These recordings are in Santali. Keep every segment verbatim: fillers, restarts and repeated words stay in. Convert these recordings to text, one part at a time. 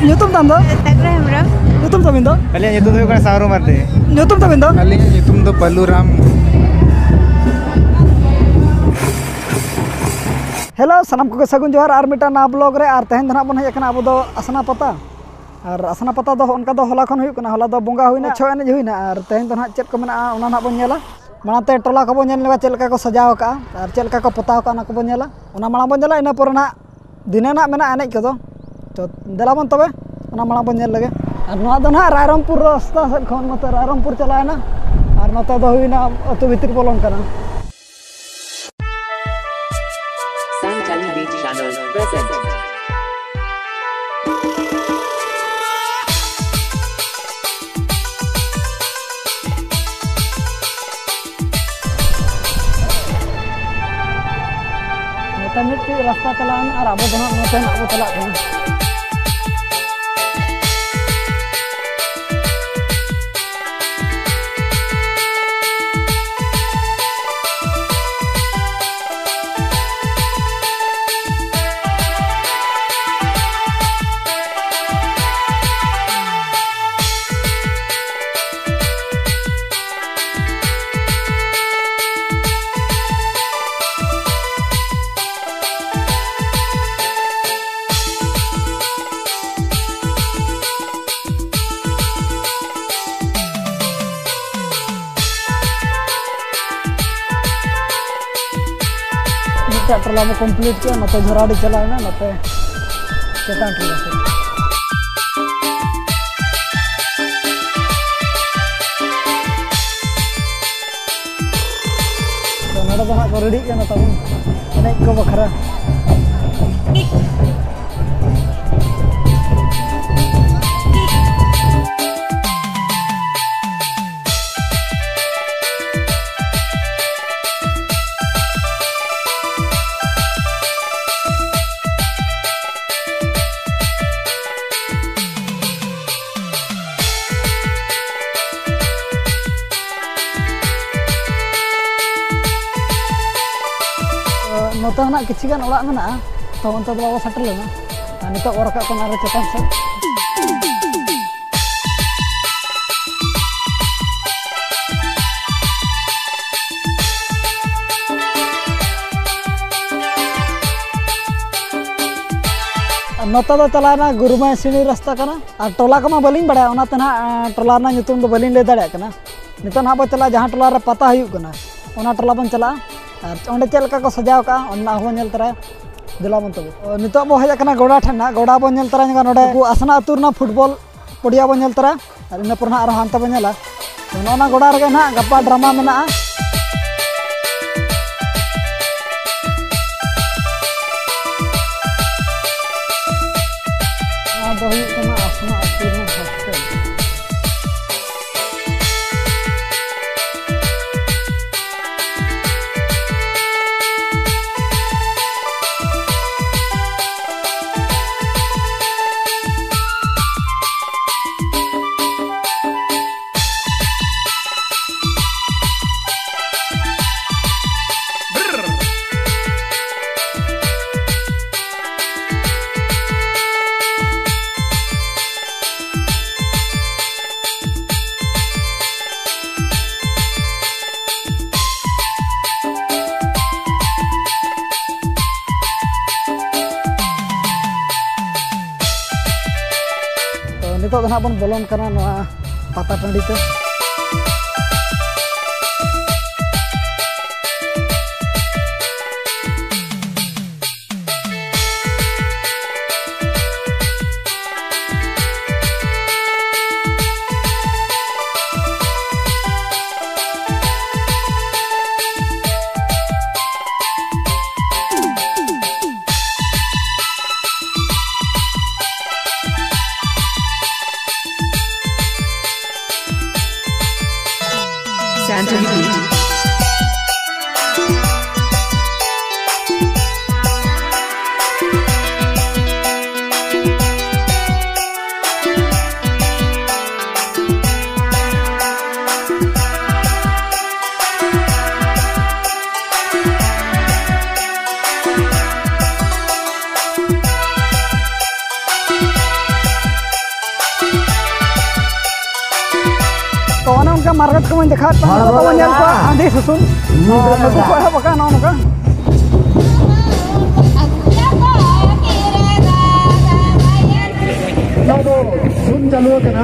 ᱧᱩᱛᱩᱢ ᱛᱟᱢ ᱫᱚ? ᱛᱟᱜᱽᱨᱟ ᱦᱮᱢᱵᱨᱚᱢ᱾ ᱧᱩᱛᱩᱢ ᱛᱟᱵᱤᱱ ᱫᱚ? ᱟᱹᱞᱤᱧᱟᱜ ᱧᱩᱛᱩᱢ ᱫᱚ ᱦᱩᱭᱩᱜ ᱠᱟᱱᱟ ᱥᱟᱶᱨᱩ ᱢᱟᱨᱰᱤ᱾ ᱧᱩᱛᱩᱢ ᱛᱟᱵᱤᱱ ᱫᱚ? ᱟᱹᱞᱤᱧᱟᱜ ᱧᱩᱛᱩᱢ ᱫᱚ ᱯᱟᱹᱞᱩ ᱨᱟᱢ᱾ ᱦᱮᱞᱳ, ᱥᱟᱱᱟᱢ ᱠᱚᱜᱮ ᱥᱟᱹᱜᱩᱱ ᱡᱚᱦᱟᱨ ᱟᱨ ᱢᱤᱫᱴᱟᱝ ᱱᱟᱣᱟ ᱵᱞᱚᱜ ᱨᱮ᱾ ᱟᱨ ᱛᱮᱦᱮᱧ ᱫᱚ ᱱᱟᱦᱟᱜ ᱵᱚᱱ ᱦᱮᱡ ᱟᱠᱟᱱᱟ ᱟᱵᱚ ᱫᱚ ᱟᱥᱱᱟ ᱯᱟᱛᱟ᱾ ᱟᱨ ᱟᱥᱱᱟ ᱯᱟᱛᱟ ᱫᱚ ᱚᱱᱠᱟ ᱫᱚ ᱦᱚᱞᱟ ᱠᱷᱚᱱ ᱦᱩᱭᱩᱜ ᱠᱟᱱᱟ, ᱦᱚᱞᱟ ᱫᱚ ᱵᱚᱸᱜᱟ ᱦᱩᱭᱱᱟ, ᱪᱷᱳ ᱮᱱᱮᱡ ᱦᱩᱭᱱᱟ᱾ ᱟᱨ ᱛᱮᱦᱮᱧ ᱫᱚ ᱱᱟᱦᱟᱜ ᱪᱮᱫ ᱠᱚ ᱢᱮᱱᱟᱜᱼᱟ, ᱚᱱᱟ ᱱᱟᱦᱟᱜ ᱵᱚᱱ ᱧᱮᱞᱟ᱾ ᱢᱟᱲᱟᱝ ᱛᱮ ᱴᱚᱞᱟ ᱠᱚᱵᱚᱱ ᱧᱮᱞ ᱧᱚᱜᱟ, ᱪᱮᱫ ᱞᱮᱠᱟ ᱠᱚ ᱥᱟᱡᱟᱣ ᱟᱠᱟᱜᱼᱟ ᱟᱨ ᱪᱮᱫ ᱞᱮᱠᱟ ᱠᱚ ᱯᱚᱛᱟᱣ ᱟᱠᱟᱜᱼᱟ, ᱚᱱᱟ ᱠᱚᱵᱚᱱ ᱧᱮᱞᱟ᱾ ᱚᱱᱟ ᱢᱟᱲᱟᱝ ᱵᱚᱱ ᱧᱮᱞᱟ, ᱤᱱᱟᱹ ᱯᱚᱨᱮ ᱱᱟᱦᱟᱜ ᱫᱷᱤᱱᱟᱹᱱ ᱦᱟᱸᱜ ᱢᱮᱱᱟᱜᱼᱟ ᱮᱱᱮᱡ ᱠᱚᱫᱚ᱾ ᱛᱚ, ᱫᱮᱞᱟ ᱵᱚᱱ ᱛᱚᱵᱮ, ᱚᱱᱟ ᱢᱟᱲᱟᱝ ᱵᱚᱱ ᱧᱮᱞ ᱞᱮᱜᱮ᱾ ᱟᱨ ᱱᱚᱣᱟ ᱫᱚ ᱱᱟᱦᱟᱜ ᱨᱟᱭᱨᱚᱝᱯᱩᱨ ᱨᱟᱥᱛᱟ ᱥᱮᱫ ᱠᱷᱚᱱ ᱱᱚᱛᱮ ᱨᱟᱭᱨᱚᱝᱯᱩᱨ ᱪᱟᱞᱟᱣᱮᱱᱟ, ᱟᱨ ᱱᱚᱛᱮ ᱫᱚ ᱦᱩᱭᱱᱟ ᱟᱹᱛᱩ ᱵᱷᱤᱛᱤᱨ ᱵᱚᱞᱚᱱ ᱠᱟᱱᱟ᱾ Sun Television Channel present. ᱱᱚᱛᱮ ᱢᱤᱫᱴᱤᱡ ᱨᱟᱥᱛᱟ ᱪᱟᱞᱟᱣ ᱮᱱᱟ ᱟᱨ ᱟᱵᱚ ᱫᱚ ᱱᱟᱦᱟᱜ ᱱᱚᱛᱮ ᱱᱟᱦᱟᱜ ᱵᱚ ᱪᱟᱞᱟᱜ ᱠᱟᱱᱟ᱾ ᱢᱤᱫᱴᱟᱜ ᱴᱚᱞᱟ ᱵᱚ complete ᱠᱮᱜᱼᱟ, ᱱᱚᱛᱮ ᱡᱷᱚᱨᱟᱰᱤ ᱪᱟᱞᱟᱣ ᱮᱱᱟ, ᱱᱚᱛᱮ ᱪᱮᱛᱟᱱ ᱴᱚᱞᱟ ᱥᱮᱫ᱾ ᱛᱚ, ᱱᱚᱰᱮ ᱫᱚ ᱦᱟᱸᱜ ᱠᱚ ready ᱠᱟᱱᱟ ᱛᱟᱵᱚᱱ ᱮᱱᱮᱡ ᱠᱚ ᱵᱟᱠᱷᱨᱟ᱾ ᱱᱚᱛᱮ ᱦᱚᱸ ᱱᱟᱜ ᱠᱤᱪᱷᱩ ᱜᱟᱱ ᱚᱲᱟᱜ ᱢᱮᱱᱟᱜᱼᱟ, ᱛᱚ ᱚᱱᱛᱮ ᱫᱚ ᱵᱟᱵᱚ ᱥᱮᱴᱮᱨ ᱞᱮᱱᱟ᱾ ᱟᱨ ᱱᱤᱛᱚᱜ ᱵᱚ ᱨᱟᱠᱟᱵ ᱠᱟᱱᱟ ᱟᱨᱚ ᱪᱮᱛᱟᱱ ᱥᱮᱫ᱾ ᱟᱨ ᱱᱚᱛᱮ ᱫᱚ ᱪᱟᱞᱟᱣᱱᱟ ᱜᱩᱨᱩᱢᱟᱭ ᱥᱤᱬᱤ ᱨᱟᱥᱛᱟ ᱠᱟᱱᱟ᱾ ᱟᱨ ᱴᱚᱞᱟ ᱠᱚᱢᱟ ᱵᱟᱹᱞᱤᱧ ᱵᱟᱲᱟᱭᱟ, ᱚᱱᱟᱛᱮ ᱱᱟᱦᱟᱜ, ᱮᱸ, ᱴᱚᱞᱟ ᱨᱮᱱᱟᱜ ᱧᱩᱛᱩᱢ ᱫᱚ ᱵᱟᱹᱞᱤᱧ ᱞᱟᱹᱭ ᱫᱟᱲᱮᱭᱟᱜ ᱠᱟᱱᱟ᱾ ᱱᱤᱛᱚᱜ ᱱᱟᱦᱟᱜ ᱵᱚ ᱪᱟᱞᱟᱜᱼᱟ ᱡᱟᱦᱟᱸ ᱴᱚᱞᱟ ᱨᱮ ᱯᱟᱛᱟ ᱦᱩᱭᱩᱜ ᱠᱟᱱᱟ, ᱚᱱᱟ ᱴᱚᱞᱟ ᱵᱚᱱ ᱪᱟᱞᱟᱜᱼᱟ᱾ ᱟᱨ ᱚᱸᱰᱮ ᱪᱮᱫ ᱞᱮᱠᱟ ᱠᱚ ᱥᱟᱡᱟᱣ ᱠᱟᱜᱼᱟ, ᱚᱱᱟ ᱦᱚᱸᱵᱚᱱ ᱧᱮᱞ ᱛᱚᱨᱟᱭᱟ᱾ ᱫᱮᱞᱟ ᱵᱚᱱ ᱛᱟᱵᱚ᱾ ᱚ, ᱱᱤᱛᱚᱜ ᱵᱚ ᱦᱮᱡ ᱟᱠᱟᱱᱟ ᱜᱚᱰᱟ ᱴᱷᱮᱱ ᱱᱟᱦᱟᱜ, ᱜᱚᱰᱟ ᱵᱚᱱ ᱧᱮᱞ ᱛᱚᱨᱟ ᱧᱚᱜᱟ ᱱᱚᱰᱮ᱾ ᱱᱩᱠᱩ ᱟᱥᱱᱟ ᱟᱹᱛᱩ ᱨᱮᱱᱟᱜ ᱯᱷᱩᱴᱵᱚᱞ ᱯᱚᱲᱤᱭᱟ ᱵᱚᱱ ᱧᱮᱞ ᱛᱚᱨᱟ, ᱟᱨ ᱤᱱᱟᱹ ᱯᱚᱨ ᱱᱟᱦᱟᱜ ᱟᱨᱦᱚᱸ ᱦᱟᱱᱛᱮ ᱵᱚᱱ ᱧᱮᱞᱟ᱾ ᱛᱚ, ᱱᱚᱜᱼᱚ ᱱᱟ ᱜᱚᱰᱟ ᱨᱮᱜᱮ ᱱᱟᱦᱟᱜ ᱜᱟᱯᱟ ᱰᱨᱟᱢᱟ ᱢᱮᱱᱟᱜᱼᱟ᱾ ᱱᱚᱣᱟ ᱫᱚ ᱦᱩᱭᱩᱜ ᱠᱟᱱᱟ ᱟᱥᱱᱟ ᱟᱹᱛᱩ ᱨᱮᱱᱟᱜ ᱦᱳᱥᱴᱮᱞ᱾ ᱛᱚ, ᱱᱤᱛᱚᱜ ᱫᱚ ᱱᱟᱦᱟᱜ ᱵᱚᱱ ᱵᱚᱞᱚᱱ ᱠᱟᱱᱟ ᱱᱚᱣᱟ ᱯᱟᱛᱟ ᱴᱟᱺᱰᱤ ᱛᱮ᱾ ᱢᱟᱨᱠᱮᱴ ᱠᱚᱵᱚᱱ ᱫᱮᱠᱷᱟᱣᱮᱫ ᱠᱚᱣᱟ, ᱦᱚᱲ ᱱᱤᱛᱚᱜ ᱵᱚᱱ ᱫᱚᱵᱚᱱ ᱧᱮᱞ ᱠᱚᱣᱟ ᱞᱟᱜᱟᱜᱼᱟ᱾ ᱟᱹᱰᱤ ᱥᱩᱥᱩᱱ᱾ ᱱᱩᱠᱩ ᱠᱚ ᱮᱦᱚᱵ ᱟᱠᱟᱱᱟ ᱱᱚᱜᱼᱚ ᱱᱚᱝᱠᱟ᱾ ᱱᱚᱣᱟ ᱫᱚ ᱥᱩᱱ ᱪᱟᱹᱞᱩ ᱟᱠᱟᱱᱟ᱾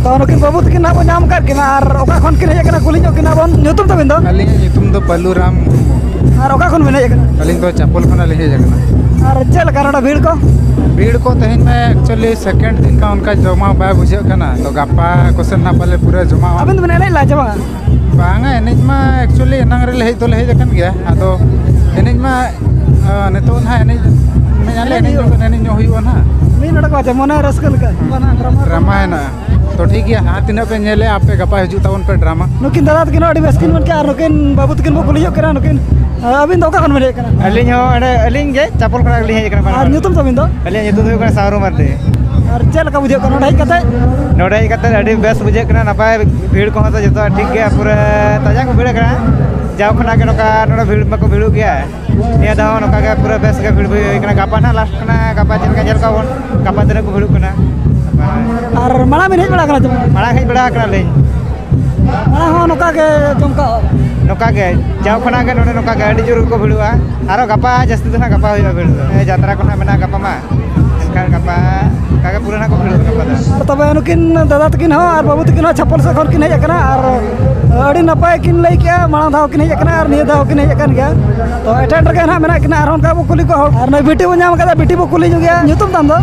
ᱛᱚ, ᱱᱩᱠᱤᱱ ᱵᱟᱹᱵᱩ ᱛᱟᱹᱠᱤᱱ ᱱᱟᱦᱟᱜ ᱵᱚᱱ ᱧᱟᱢ ᱟᱠᱟᱫ ᱠᱤᱱᱟ, ᱟᱨ ᱚᱠᱟ ᱠᱷᱚᱱ ᱠᱤᱱ ᱦᱮᱡ ᱟᱠᱟᱱᱟ ᱠᱩᱞᱤ ᱧᱚᱜ ᱠᱤᱱᱟ ᱵᱚᱱ᱾ ᱧᱩᱛᱩᱢ ᱛᱟᱵᱤᱱ ᱫᱚ? ᱟᱹᱞᱤᱧᱟᱜ ᱧᱩᱛᱩᱢ ᱫᱚ ᱯᱟᱹᱞᱩ ᱨᱟᱢ ᱢᱩᱨᱢᱩ᱾ ᱟᱨ ᱚᱠᱟ ᱠᱷᱚᱱ ᱵᱤᱱ ᱦᱮᱡ ᱟᱠᱟᱱᱟ? ᱟᱹᱞᱤᱧ ᱫᱚ ᱪᱟᱯᱚᱞ ᱠᱷᱚᱱᱟᱜ ᱞᱤᱧ ᱦᱮᱡ ᱟᱠᱟᱱᱟ᱾ ᱟᱨ ᱪᱮᱫ ᱞᱮᱠᱟ ᱱᱚᱰᱮ ᱵᱷᱤᱲ ᱠᱚ? ᱵᱷᱤᱲ ᱠᱚ ᱛᱮᱦᱮᱧ ᱢᱟ actually second ᱫᱤᱱ ᱢᱟ ᱚᱱᱠᱟ ᱡᱚᱢᱟᱣ ᱵᱟᱭ ᱵᱩᱡᱷᱟᱹᱜ ᱠᱟᱱᱟ, ᱛᱚ ᱜᱟᱯᱟ ᱠᱚᱥᱮᱫ ᱱᱟᱜ ᱯᱟᱞᱮ ᱯᱩᱨᱟᱹ ᱡᱚᱢᱟᱣ᱾ ᱟᱵᱤᱱ ᱫᱚᱵᱤᱱ ᱮᱱᱮᱡ ᱞᱮᱫᱟ ᱪᱮ ᱵᱟᱝᱟ? ᱵᱟᱝᱟ, ᱮᱱᱮᱡ ᱢᱟ actually ᱮᱱᱟᱝ ᱨᱮᱞᱮ ᱦᱮᱡ ᱫᱚᱞᱮ ᱦᱮᱡ ᱟᱠᱟᱱ ᱜᱮᱭᱟ, ᱟᱫᱚ ᱮᱱᱮᱡ ᱢᱟ, ᱟ, ᱱᱤᱛᱚᱜ ᱱᱟᱦᱟᱜ ᱮᱱᱮᱡ, ᱮᱱᱮᱡ ᱟᱞᱮ, ᱮᱱᱮᱡ ᱮᱱᱮᱡ ᱧᱚᱜ, ᱦᱩᱭᱩᱜᱼᱟ᱾ ᱮᱱᱮᱡ ᱧᱚᱜ ᱦᱩᱭᱩᱜᱼᱟ ᱱᱟᱦᱟᱜ᱾ ᱢᱤᱫ ᱱᱚᱰᱮ ᱠᱚ ᱟᱪᱪᱷᱟ, ᱢᱚᱱᱮ ᱨᱟᱹᱥᱠᱟᱹ ᱞᱮᱠᱟ᱾ ᱰᱨᱟᱢᱟ ᱦᱮᱱᱟᱜᱼᱟ᱾ ᱛᱚ ᱴᱷᱤᱠ ᱜᱮᱭᱟ, ᱡᱟᱦᱟᱸ ᱛᱤᱱᱟᱹᱜ ᱯᱮ ᱧᱮᱞᱮᱫᱼᱟ, ᱟᱯᱮ ᱜᱟᱯᱟ ᱦᱤᱡᱩᱜ ᱛᱟᱵᱚᱱ ᱯᱮ ᱰᱨᱟᱢᱟ᱾ ᱱᱩᱠᱤᱱ ᱫᱟᱫᱟ ᱛᱟᱹᱠᱤᱱ ᱦᱚᱸ ᱟᱹᱰᱤ ᱵᱮᱥ ᱠᱤᱱ ᱢᱮᱱ ᱠᱮᱜᱼᱟ, ᱟᱨ ᱱᱩᱠᱤᱱ ᱵᱟᱹᱵᱩ ᱛᱟᱹᱠᱤᱱ ᱵᱚ ᱠᱩᱞᱤ ᱧᱚᱜ ᱠᱤᱱᱟ, ᱱᱩᱠᱤᱱ, ᱟ, ᱟᱹᱵᱤᱱ ᱫᱚ ᱚᱠᱟ ᱠᱷᱚᱱ ᱵᱤᱱ ᱦᱮᱡ ᱟᱠᱟᱱᱟ? ᱟᱹᱞᱤᱧ ᱦᱚᱸ ᱚᱸᱰᱮ, ᱟᱹᱞᱤᱧ ᱜᱮ ᱪᱟᱯᱚᱞ ᱠᱷᱚᱱᱟᱜ ᱞᱤᱧ ᱦᱮᱡ ᱟᱠᱟᱱᱟ᱾ ᱟᱨ ᱧᱩᱛᱩᱢ ᱛᱟᱵᱤᱱ ᱫᱚ? ᱟᱹᱞᱤᱧᱟᱜ ᱧᱩᱛᱩᱢ ᱫᱚ ᱦᱩᱭᱩᱜ ᱠᱟᱱᱟ ᱥᱟᱶᱨᱩ ᱢᱟᱨᱰᱤ᱾ ᱟᱨ ᱪᱮᱫ ᱞᱮᱠᱟ ᱵᱩᱡᱷᱟᱹᱜ ᱠᱟᱱᱟ ᱱᱚᱰᱮ ᱦᱮᱡ ᱠᱟᱛᱮ? ᱱᱚᱰᱮ ᱦᱮᱡ ᱠᱟᱛᱮ ᱟᱹᱰᱤ ᱵᱮᱥ ᱵᱩᱡᱷᱟᱹᱜ ᱠᱟᱱᱟ, ᱱᱟᱯᱟᱭ ᱵᱷᱤᱲ ᱠᱚᱦᱚᱸ ᱫᱚ ᱡᱚᱛᱚ ᱴᱷᱤᱠ ᱜᱮᱭᱟ, ᱯᱩᱨᱟᱹ ᱛᱟᱡᱟ ᱠᱚ ᱵᱷᱤᱲ ᱟᱠᱟᱱᱟ᱾ ᱡᱟᱣ ᱠᱷᱚᱱᱟᱜ ᱜᱮ ᱱᱚᱝᱠᱟ ᱱᱚᱰᱮ ᱵᱷᱤᱲ ᱢᱟᱠᱚ ᱵᱷᱤᱲᱚᱜ ᱜᱮᱭᱟ, ᱱᱤᱭᱟᱹ ᱫᱷᱟᱣ ᱦᱚᱸ ᱱᱚᱝᱠᱟ ᱜᱮ ᱯᱩᱨᱟᱹ ᱵᱮᱥ ᱜᱮ ᱵᱷᱤᱲ ᱦᱩᱭ ᱠᱟᱱᱟ᱾ ᱜᱟᱯᱟ ᱱᱟᱦᱟᱜ ᱞᱟᱥᱴ ᱠᱟᱱᱟ, ᱜᱟᱯᱟ ᱪᱮᱫ ᱞᱮᱠᱟ ᱧᱮᱞ ᱠᱚᱣᱟ ᱵᱚᱱ, ᱜᱟᱯᱟ ᱛᱤᱱᱟᱹᱜ ᱠᱚ ᱵᱷᱤᱲᱚᱜ ᱠᱟᱱᱟ᱾ ᱟᱨ ᱢᱟᱲᱟᱝ ᱵᱤᱱ ᱦᱮᱡ ᱵᱟᱲᱟ ᱟᱠᱟᱱᱟ ᱪᱮ ᱵᱟᱝ? ᱢᱟᱲᱟᱝ ᱦᱮᱡ ᱵᱟᱲᱟ ᱟᱠᱟᱱᱟᱞᱤᱧ᱾ ᱢᱟᱲᱟᱝ ᱦᱚᱸ ᱱᱚᱝᱠᱟ ᱜᱮ ᱡᱚᱢᱠᱟᱜᱼᱟ? ᱱᱚᱝᱠᱟ ᱜᱮ, ᱡᱟᱣ ᱠᱷᱚᱱᱟᱜ ᱜᱮ ᱱᱚᱰᱮ ᱱᱚᱝᱠᱟ ᱜᱮ ᱟᱹᱰᱤ ᱡᱳᱨ ᱜᱮᱠᱚ ᱵᱷᱤᱲᱚᱜᱼᱟ᱾ ᱟᱨᱚ ᱜᱟᱯᱟ ᱡᱟᱹᱥᱛᱤ ᱫᱚ ᱱᱟᱦᱟᱜ ᱜᱟᱯᱟ ᱦᱩᱭᱩᱜᱼᱟ ᱵᱷᱤᱲ ᱫᱚ᱾ ᱦᱮᱸ, ᱡᱟᱛᱨᱟ ᱠᱚ ᱱᱟᱦᱟᱜ ᱢᱮᱱᱟᱜᱼᱟ ᱜᱟᱯᱟ ᱢᱟ, ᱮᱱᱠᱷᱟᱱ ᱜᱟᱯᱟ ᱚᱱᱠᱟ ᱜᱮ ᱯᱩᱨᱟᱹ ᱱᱟᱦᱟᱜ ᱠᱚ ᱵᱷᱤᱲᱚᱜᱼᱟ ᱜᱟᱯᱟ ᱫᱚ᱾ ᱟᱨ ᱛᱚᱵᱮ ᱱᱩᱠᱤᱱ ᱫᱟᱫᱟ ᱛᱟᱹᱠᱤᱱ ᱦᱚᱸ ᱟᱨ ᱵᱟᱹᱵᱩ ᱛᱟᱹᱠᱤᱱ ᱦᱚᱸ ᱪᱷᱟᱯᱚᱞ ᱥᱮᱫ ᱠᱷᱚᱱ ᱠᱤᱱ ᱦᱮᱡ ᱟᱠᱟᱱᱟ, ᱟᱨ ᱟᱹᱰᱤ ᱱᱟᱯᱟᱭ ᱠᱤᱱ ᱞᱟᱹᱭ ᱠᱮᱜᱼᱟ, ᱢᱟᱲᱟᱝ ᱫᱷᱟᱣ ᱠᱤᱱ ᱦᱮᱡ ᱟᱠᱟᱱᱟ ᱟᱨ ᱱᱤᱭᱟᱹ ᱫᱷᱟᱣ ᱠᱤᱱ ᱦᱮᱡ ᱟᱠᱟᱱ ᱜᱮᱭᱟ᱾ ᱛᱚ ᱮᱴᱮᱱᱰ ᱨᱮᱜᱮ ᱱᱟᱦᱟᱜ ᱢᱮᱱᱟᱜ ᱠᱤᱱᱟ, ᱟᱨᱦᱚᱸ ᱚᱱᱠᱟ ᱵᱚ ᱠᱩᱞᱤ ᱠᱚᱣᱟ ᱦᱚᱲ᱾ ᱟᱨ ᱱᱩᱭ ᱵᱤᱴᱤ ᱵᱚ ᱧᱟᱢ ᱟᱠᱟᱫᱟ, ᱵᱤᱴᱤ ᱵᱚ ᱠᱩᱞᱤ ᱧᱚᱜᱮᱭᱟ᱾ ᱧᱩᱛᱩᱢ ᱛᱟᱢ ᱫᱚ?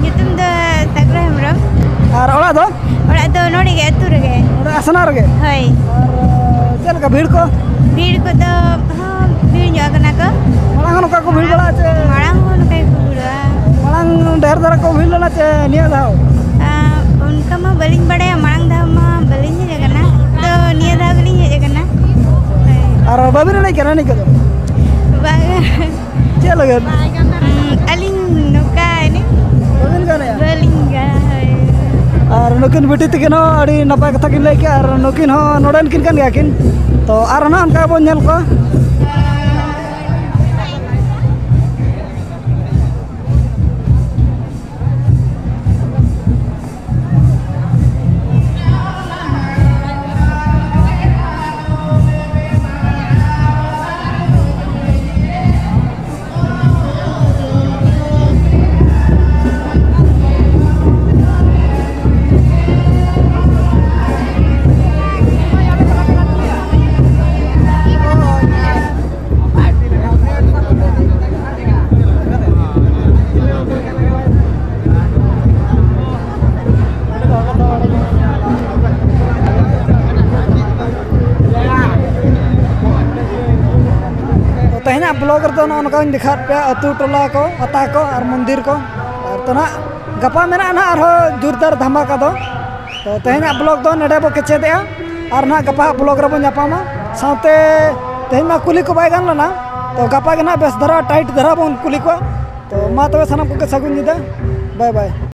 ᱧᱩᱛᱩᱢ ᱫᱚ ᱥᱟᱜᱽᱨᱟ ᱦᱮᱢᱵᱨᱚᱢ᱾ ᱟᱨ ᱚᱲᱟᱜ ᱫᱚ? ᱚᱲᱟᱜ ᱫᱚ ᱱᱚᱰᱮ ᱜᱮ, ᱟᱹᱛᱩ ᱨᱮᱜᱮ᱾ ᱱᱚᱰᱮ ᱟᱥᱱᱟ ᱨᱮᱜᱮ? ᱦᱳᱭ᱾ ᱟᱨ ᱪᱮᱫ ᱞᱮᱠᱟ ᱵᱷᱤᱲ ᱠᱚ? ᱵᱷᱤᱲ ᱠᱚᱫᱚ ᱦᱚᱸ ᱵᱷᱤᱲ ᱧᱚᱜ ᱟᱠᱟᱱᱟ ᱠᱚ᱾ ᱢᱟᱲᱟᱝ ᱦᱚᱸ ᱱᱚᱝᱠᱟ ᱠᱚ ᱵᱷᱤᱲ ᱵᱟᱲᱟᱜᱼᱟ ᱪᱮ? ᱢᱟᱲᱟᱝ ᱦᱚᱸ ᱱᱚᱝᱠᱟ ᱜᱮᱠᱚ ᱵᱷᱤᱲᱚᱜᱼᱟ᱾ ᱢᱟᱲᱟᱝ ᱰᱷᱮᱨ ᱫᱷᱟᱨᱟ ᱠᱚ ᱵᱷᱤᱲ ᱞᱮᱱᱟ ᱪᱮ ᱱᱤᱭᱟᱹ ᱫᱷᱟᱣ? ᱟᱸ, ᱚᱱᱠᱟ ᱢᱟ ᱵᱟᱹᱞᱤᱧ ᱵᱟᱲᱟᱭᱟ, ᱢᱟᱲᱟᱝ ᱫᱷᱟᱣ ᱢᱟ ᱵᱟᱹᱞᱤᱧ ᱦᱮᱡ ᱟᱠᱟᱱᱟ, ᱛᱚ ᱱᱤᱭᱟᱹ ᱫᱷᱟᱣ ᱜᱮᱞᱤᱧ ᱦᱮᱡ ᱟᱠᱟᱱᱟ᱾ ᱦᱳᱭ᱾ ᱟᱨ ᱵᱟᱹᱵᱤᱱ ᱮᱱᱮᱡ ᱠᱟᱱᱟ ᱮᱱᱮᱡ ᱠᱚᱫᱚ? ᱵᱟᱝᱟ᱾ ᱪᱮᱫ ᱞᱟᱹᱜᱤᱫ? ᱩᱸ, ᱟᱹᱞᱤᱧ ᱱᱚᱝᱠᱟ ᱮᱱᱮᱡ ᱵᱟᱹᱵᱤᱱ ᱜᱟᱱᱮᱜᱼᱟ? ᱵᱟᱹᱞᱤᱧ ᱜᱟᱱᱟ, ᱦᱳᱭ᱾ ᱟᱨ ᱱᱩᱠᱤᱱ ᱵᱤᱴᱤ ᱛᱟᱹᱠᱤᱱ ᱦᱚᱸ ᱟᱹᱰᱤ ᱱᱟᱯᱟᱭ ᱠᱟᱛᱷᱟ ᱠᱤᱱ ᱞᱟᱹᱭ ᱠᱮᱜᱼᱟ, ᱟᱨ ᱱᱩᱠᱤᱱ ᱦᱚᱸ ᱱᱚᱰᱮᱱ ᱠᱤᱱ ᱠᱟᱱ ᱜᱮᱭᱟ ᱠᱤᱱ᱾ ᱛᱚ ᱟᱨ ᱱᱟᱦᱟᱜ ᱚᱱᱠᱟ ᱵᱚᱱ ᱧᱮᱞ ᱠᱚᱣᱟ᱾ ᱵᱞᱚᱜ ᱨᱮᱫᱚ ᱱᱚᱜᱼᱚ ᱱᱚᱝᱠᱟᱧ ᱫᱮᱠᱷᱟᱣᱟᱫ ᱯᱮᱭᱟ ᱟᱹᱛᱩ ᱴᱚᱞᱟ ᱠᱚ, ᱯᱟᱛᱟ ᱠᱚ ᱟᱨ ᱢᱚᱱᱫᱤᱨ ᱠᱚ᱾ ᱟᱨ ᱛᱚ ᱱᱟᱦᱟᱜ ᱜᱟᱯᱟ ᱢᱮᱱᱟᱜᱼᱟ ᱱᱟᱦᱟᱜ ᱟᱨᱦᱚᱸ ᱡᱳᱨᱫᱟᱨ ᱫᱷᱟᱢᱟᱠᱟ ᱫᱚ᱾ ᱛᱚ ᱛᱮᱦᱮᱧᱟᱜ ᱵᱞᱚᱜ ᱫᱚ ᱱᱚᱰᱮ ᱵᱚ ᱠᱮᱪᱮᱫᱮᱜᱼᱟ᱾ ᱟᱨ ᱱᱟᱦᱟᱜ ᱜᱟᱯᱟ ᱦᱟᱜ ᱵᱞᱚᱜ ᱨᱮᱵᱚᱱ ᱧᱟᱯᱟᱢᱟ᱾ ᱥᱟᱶᱛᱮ ᱛᱮᱦᱮᱧ ᱢᱟ ᱠᱩᱞᱤ ᱠᱚ ᱵᱟᱭ ᱜᱟᱱ ᱞᱮᱱᱟ, ᱛᱚ ᱜᱟᱯᱟ ᱜᱮ ᱱᱟᱦᱟᱜ ᱵᱮᱥ ᱫᱷᱟᱨᱟ ᱴᱟᱭᱤᱴ ᱫᱷᱟᱨᱟ ᱵᱚᱱ ᱠᱩᱞᱤ ᱠᱚᱣᱟ᱾ ᱛᱚ ᱢᱟ ᱛᱚᱵᱮ ᱥᱟᱱᱟᱢ ᱠᱚᱜᱮ ᱥᱟᱹᱜᱩᱱ ᱧᱤᱫᱟᱹ, ᱵᱟᱭ ᱵᱟᱭ᱾